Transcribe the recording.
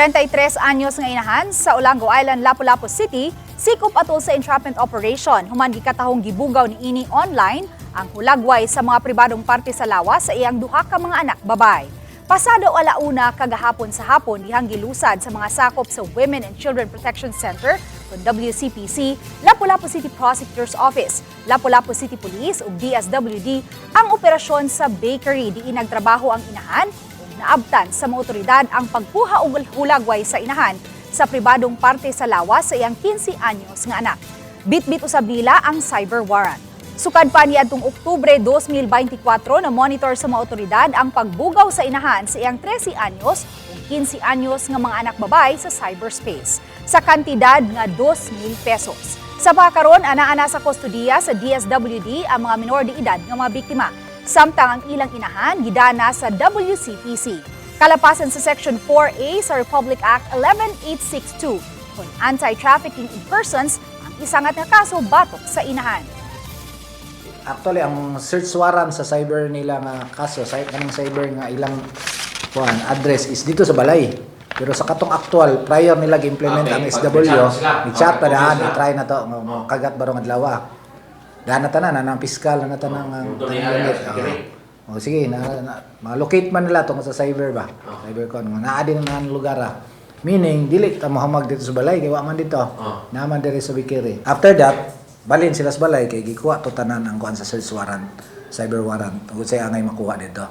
33 anyos nga inahan sa Olango Island, Lapu-Lapu City, sikop atol sa entrapment operation human gikatahong gibugaw niini online ang hulagway sa mga pribadong parte sa lawas sa iyang duha ka mga anak babay. Pasado 1:00 kagahapon sa hapon dihang gilusad sa mga sakop sa Women and Children Protection Center o WCPC, Lapu-Lapu City Prosecutor's Office, Lapu-Lapu City Police ug DSWD ang operasyon sa bakery diin nagtrabaho ang inahan ug naabtan sa mga otoridad ang pagkuha og hulagway sa inahan sa pribadong parte sa lawas sa iyang 15 anyos nga anak. Bitbit usab nila ang cyber warrant. Sukad pa niadtong Oktubre 2024 na monitor sa mga otoridad ang pagbugaw sa inahan sa iyang 13 anyos ug 15 anyos nga mga anak babay sa cyberspace sa kantidad nga 2,000 pesos. Sa pakaron, ana-ana sa kustodiya sa DSWD ang mga minor de edad nga mga biktima. Samtang ang ilang inahan gidana sa WCPC. Kalapasan sa Section 4A sa Republic Act 11862 on Anti-Trafficking in Persons ang isangat nga kaso batok sa inahan. Actually, ang search warrant sa cyber nila nga kaso, sa kanang cyber nga ilang kuan address is dito sa balay. Pero sa katong actual, prior nila gi-implement ang SW, Pag-chat sila. ni-chat pa Okay, daan, sila. I-try na to, nga kagat barong adlaw. Daan na tanan, na ang piskal, na tanan ang Oh, tanang unit. Oh. Oh, sige, na ma-locate man nila tungkol sa cyber ba. Cyber con, naa din ang lugar ah. Meaning, dili ta mohamag dito sa balay, kay wa man dito. Naman diri sa bakery. After that, balin sila sa balay kay gikuha to tanan ang kuan sa search warrant, cyber warrant. Ug say angay makuha dito.